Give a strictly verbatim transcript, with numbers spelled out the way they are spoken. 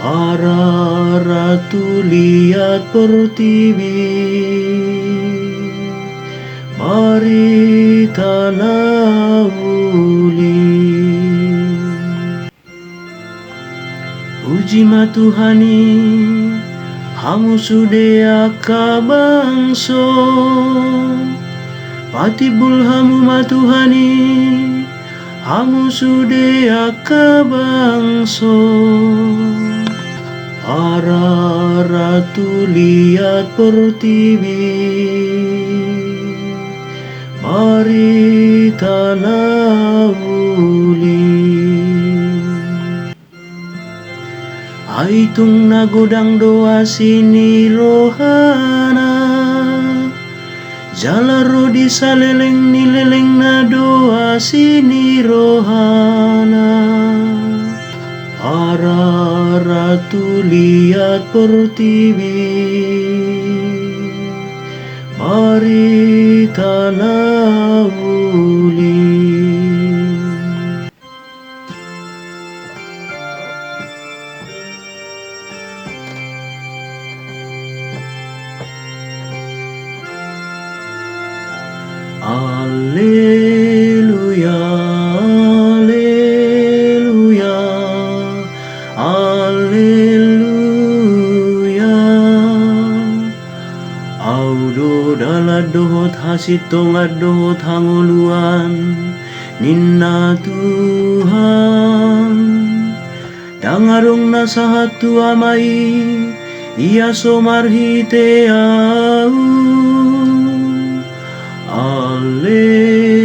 Ararat tu liat portibi, barita na uli. Puji ma Tuhan i, hamu sude angka bangso. Patimbul hamu ma Tuhan i, hamu sude angka bangso. Ararat tu liat portibi, barita na uli. Ai tung na godang do asi ni rohana, jala ro di saleleng ni lelengna do asi ni rohana. Ararat tu liat portibi, barita na uli. Alleluia, alleluia, alleluia. Ahu do dalan dohot hasintongan dohot hangoluan, ninna Tuhan. Ndang adong na sahat tu Ama i, ia so marhite ahu. Alleluia.